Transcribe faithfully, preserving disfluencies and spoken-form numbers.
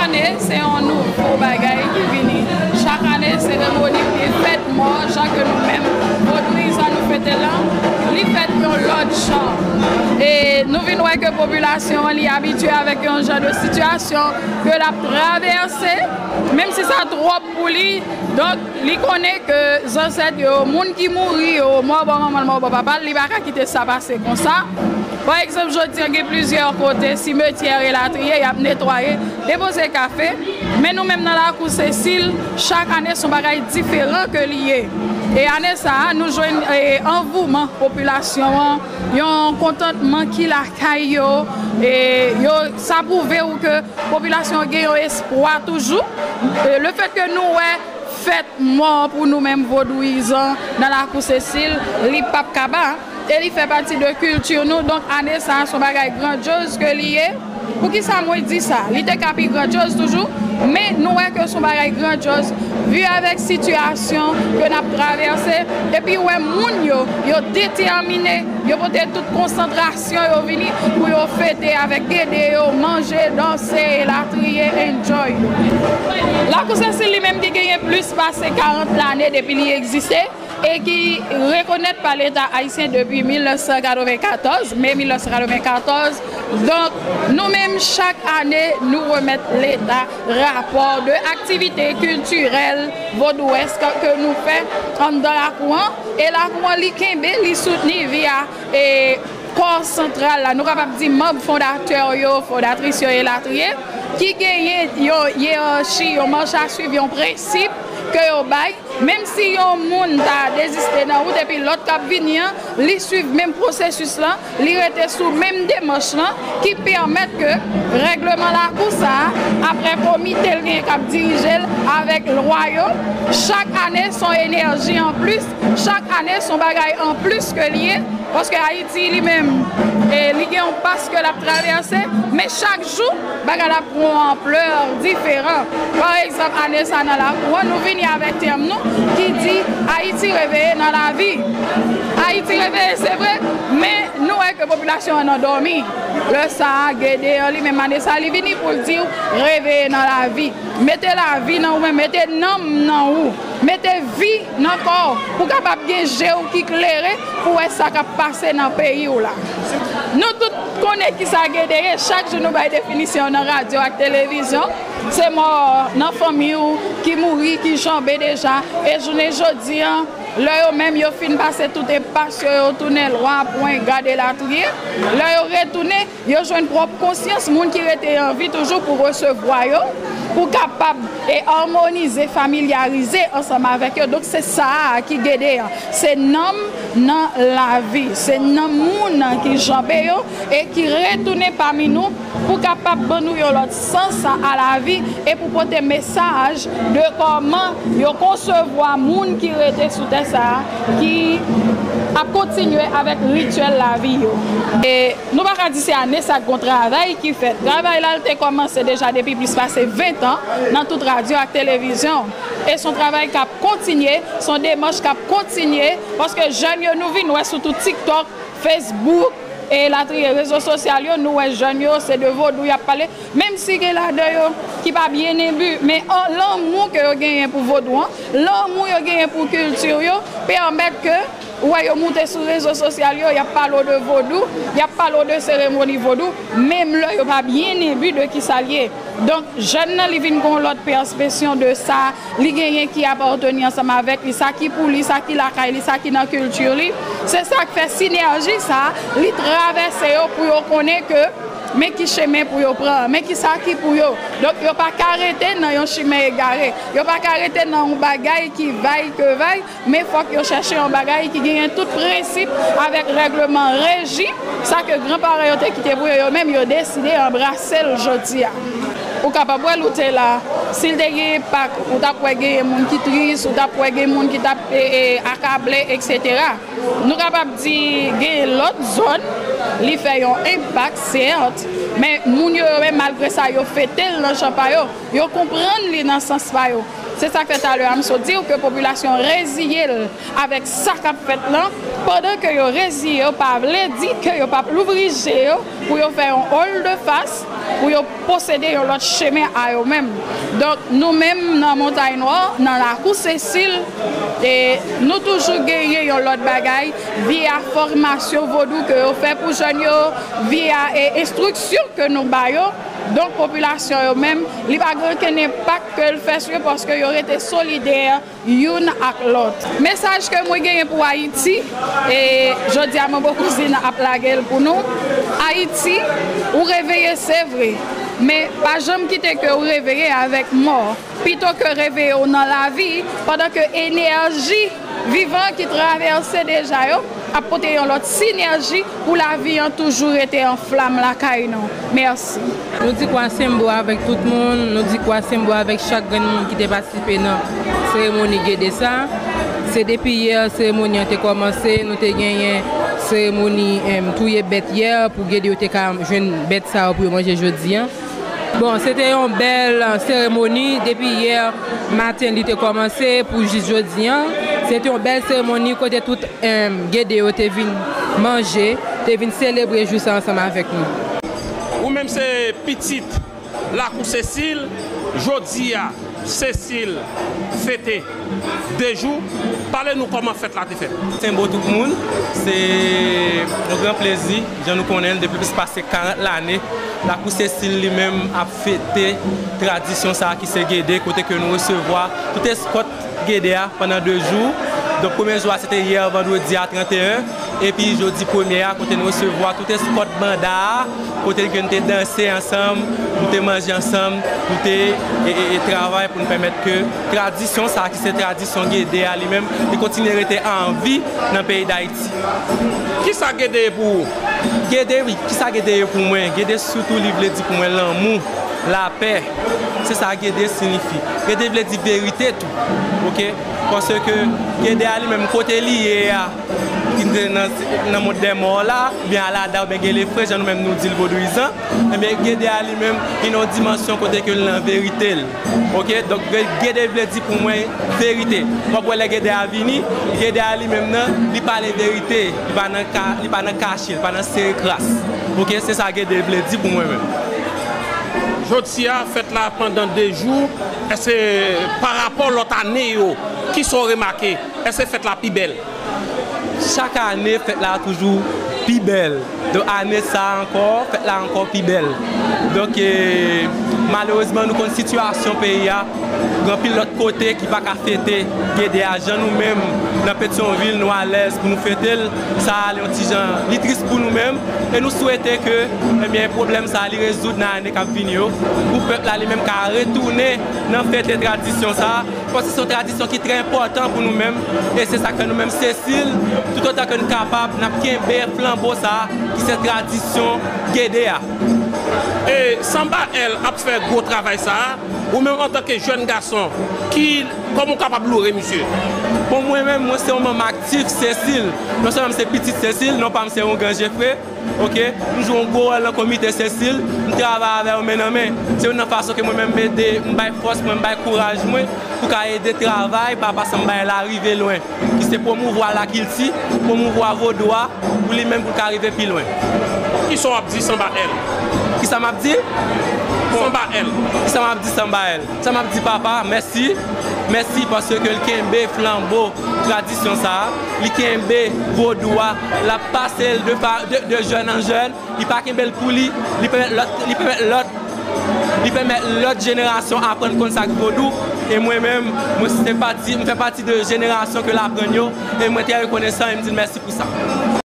Ane, se yon nouvo bagay ki vini. Chak ane, seremoni de fèt mò, jan ke nou menm, vodouyizan, nou fete l lan, li fèt yon lòt jan. E nou vin wè ke popilasyon an, li abitye avèk yon jan de sitiyasyon ke l ap travèse, menm si sa twòp pou li. Donk, li konnen ke zansèt yo, moun ki mouri yo, mò bò manman l, mò bò papa l, li pa ka kite sa pase konsa. Pa egzanp, jodi a, gen plizyè kote, simetyè, elatriye, y ap netwaye, depoze kafe. Men nou menm nan lakou Sesil, chak ane, se yon bagay diferan ke li ye. E ane sa a, nou jwenn, e, anvouman popilasyon an, yon kontantman ki lakay yo, e yo, sa pwouve w ke popilasyon an gen yon espwa toujou. E lefètke nou wè fèt mò pou nou menm vodouyizan nan lakou Sesil, li p ap kaba. E li fè pati de kilti nou. Donk, ane sa a, se yon bagay grandyoz ke li ye. Poukisa mwen di sa? Li te ka pi grandyoz toujou, men nou wè ke se yon bagay grandyoz, vi avèk sitiyasyon ke n ap travèse, epi wè moun yo, yo detèmine, yo pote tout konsantrasyon yo vini pou yo fete avèk gede yo, manje, danse, elatriye, enjoy. Lakou Sesil li menm ki genyen plis pase karant lane depi li egziste, e ki rekonèt pa Leta ayisyen depi mil nèf san katrevenkatòz, me mil nèf san katrevenkatòz. Donk, nou menm, chak ane, nou remèt Leta rapò de aktivite kiltirèl vodouwèsk ke nou fè anndan lakou an. E lakou an, li kenbe, li soutni vi a, e kò santral la, nou kapab di manm fondatè yo, fondatris yo, elatriye, ki genyen yon yerachi, yon mach a swiv, yon prensip ke yo bay. Menm si yon moun ta deziste nan wout epi lòt k ap vini an, li swiv menm pwosesis lan, li rete sou menm demach lan ki pèmèt ke règleman lakou sa a, apre komite l genyen k ap dirije l avèk lwa yo, chak ane s on enèji anplis, chak ane s on bagay anplis ke l ye, paske Ayiti li menm, e, li gen yon pas ke l ap travèse, men chak jou bagay la pran yon anplè diferan. Pa egzanp, ane sa nan lakou an, nou vini avèk tèm nou ki di Ayiti reveye nan lavi. Ayiti reveye, se vre, men nou wè ke popilasyon an nan dòmi. Lè sa a, Gede an li menm ane sa a, li vini pou l di w reveye nan lavi. Mete lavi nan ou menm, mete nanm nan ou, mete vi nan kò w, pou w kapab gen je w ki klere, pou w wè sa k ap pase nan peyi w la. Nou tout konnen kisa Gede ye, chak jou nou bay definisyon nan radyo ak televizyon. Se mò nan fanmi w ki mouri, ki janbe deja. E jounen jodi an, lè yo menm yo fin pase tout enpas yo, yo tounen lwa, pwen, gad, elatriye. Lè yo retounen, yo jwenn pwòp konsyans moun ki rete an vi toujou pou resevwa yo, pou kapab e amonize, familyarize ansanm avèk yo. Donk, se sa a ki Gede an. Se nanm nan lavi. Se nanm moun nan ki janbe yo e ki retounen pami nou pou kapab ban nou yon lòt sans a lavi e pou pote mesaj de kòman yo konsevwa moun ki rete sou tè sa a, ki ap kontinye avèk rityèl lavi yo. E nou pa ka di se ane sa k gon travay ki fèt. Travay la, l te kòmanse deja depi plis pase ven tan nan tout radyo ak televizyon. E s on travay k ap kontinye, s on demach k ap kontinye, paske jèn yo nou vin wè sou tout TikTok, Facebook, e latriye rezo sosyal yo, nou wè jèn yo, se de vodou y ap pale. Menm si gen ladan yo ki pa byen enbi, men an, lanmou ke yo genyen pou vodou an, lanmou yo genyen pou kilti yo, pèmèt ke ou wè yo moute sou rezo sosyal yo, y ap pale w de vodou, y ap pale w de seremoni vodou, menm lè yo pa byen enbi de kisa l ye. Donk, jèn nan, li vin gen yon lòt pèsepsyon de sa li genyen ki apateni ansanm avèk li, sa ki pou li, sa ki lakay li, sa ki nan kilti li. Se sa k fè sinèji sa a, li travèse yo pou yo konnen ke men ki chemen pou yo pran, men ki sa ki pou yo. Donk, yo pa ka rete nan yon chimen egare. Yo pa ka rete nan yon bagay ki vay ke vay, men fòk yo chèche yon bagay ki genyen tout prensip avèk règleman, reji, sa ke granparan yo te kite pou yo, yo menm yo deside anbrase l jodi a. Ou kapab wè l, ou te la, si l te gen enpak, ou t ap wè genyen moun ki tris, ou t ap wè gen moun ki t ap, e, e, akable, etsetera. Nou kapab di gen lòt zòn, li fè yon enpak, sèt, men moun yo, yo menm, malgre sa, yo fete l nan jan pa yo, yo konprann li nan sans pa yo. Se sa k fè talè a m sot di w ke popilasyon reziye l avèk sa k ap fèt lan, Pandan ke yo reziye yo, pa vle di ke yo p ap louvri je yo pou yo fè yon volte-face, pou yo posede yon lòt chemen a yo menm. Donk, nou menm nan Montay Nwa, nan Lakou Sesil, e nou toujou genyen yon lòt bagay, via fòmasyon vodou ke yo fè pou jèn yo, via e enstriksyon ke nou ba yo. Donk, popilasyon yo menm, li pa gen okenn enpak ke l fè sou yo paske yo rete solidè youn ak lòt. Mesaj ke mwen genyen pou Ayiti, e jodi a Manbo Kouzin ap lage l pou nou. Ayiti, ou reveye, se vre, men pa janm kite ke ou reveye avèk mò. Pito ke reveye w nan lavi, pandan ke enèji vivan ki travèse deja yo ap pote yon lòt sinèji pou lavi an toujou rete an flam lakay nou. Mèsi. Nou di Kwasenbo avèk tout moun, nou di Kwasenbo avèk chak grenn moun ki te patisipe nan seremoni Gede sa. Se depi yè seremoni an te kòmanse, nou te genyen seremoni, em, touye bèt yè pou Gede yo te ka jwenn bèt sa yo pou yo manje jodi an. Bon, se te yon bèl, eh, seremoni. Depi yè maten li te kòmanse pou jis jodi an. Se te yon bèl seremoni kote tout, em, Gede yo te vin manje, te vin selebre jou sa ansanm avèk nou. Ou menm se pitit Lakou Sesil, jodi a, Sesil fete de jou. Pale nou kòman fèt la te fèt. Senbo tout moun, se yon gran plezi, jan nou konnen l depi plis pase karant lane, Lakou Sesil li menm ap fete tradisyon sa a ki se Gede, kote ke nou resevwa tout eskòt Gede a pandan de jou. Donk, premye jou a, se te yè vandredi a, trannteyen, epi jodi premye a, kote nou resevwa tout eskòt banda a, kote ke nou te danse ansanm, nou te manje ansanm, nou te, e, e, e travay pou nou pèmèt ke tradisyon sa a, ki se tradisyon Gede a li menm, li kontinye rete an vi nan peyi Dayiti. Kisa Gede ye pou ou? Gede, wi, kisa Gede ye pou mwen? Gede sitou li vle di pou mwen lanmou, lapè. Se sa Gede siyifi. Gede vle di verite tou. Oke? Paske Gede a li menm kote li ye a, ki te nan, nan mond dè mò la, oubyen Alada, oubyen Gelefre, jan nou menm nou di l vodouyizan, ebyen, Gede a li menm, li nan yon dimansyon kote ke l nan verite l. Oke? Donk, Ge-, Gede vle di pou mwen verite. W ap wè lè Gede a vini, Gede a li menm nan, li pale verite. Li pa nan ka, li pa nan kache, li pa nan sere kras. Oke? Se sa Gede vle di pou mwen menm. Jodi a, fèt la pandan de jou, èske pa rapò lòt ane yo, kisa w remake? Èske fèt la pi bèl? Chak ane, fèt la toujou pi bèl. Donk, ane sa a ankò, fèt la ankò pi bèl. Donk, e, malerezman, nou konn sitiyasyon peyi a, gen anpil lòt kote ki pa ka fete Gede a jan nou menm nan Petyonvil, nou alèz pou nou fete l. Sa a, li yon ti jan, li tris pou nou menm. E nou swete ke, ebyen, pwoblèm sa a, li rezoud nan ane k ap vini yo, pou pèp la li menm ka retounen nan fete tradisyon sa a. Paske se yon tradisyon ki trè enpòtan pou nou menm, e se sa k fè nou menm Sesil, toutotan ke nou kapab, n ap kenbe flanbo sa a, ki se tradisyon Gede a. E Sanba L ap fè gwo travay sa a, ou menm antanke jèn gason, ki, kòman w kapab loure misye? Bon, mwen menm, mwen se yon manm aktif Sesil. Non sèlman m se pitit Sesil, non pa m se Ougan Jefre. Oke, m jwe yon gwo wòl nan komite Sesil, m travay avè yo men nan men. Se youn nan fason ke mwen menm m ede, m bay fòs mwen, m bay kouraj mwen pou ka ede travay Papa Sanba L la rive lwen, ki se pwomouvwa lakilti, pwomouvwa vodou a, pou li menm pou l ka rive pi lwen. Kisa w ap di Sanba L? Kisa m ap di? Bon, Sanba L. Kisa m ap di Sanba L? Sa m ap di Papa, mèsi. Mèsi paske l kenbe flanbo tradisyon sa a. Li kenbe vodou a. L ap pase l de, fa- de, de jèn an jèn. Li pa kenbe l pou li. Li pèmèt lòt, li pèmèt lòt, li pèmèt lòt jenerasyon aprann konn sa k vodou. E mwen menm, mwen se pati, m fè pati de jenerasyon ke l aprann yo. E mwen trè rekonesan e m di l mèsi pou sa.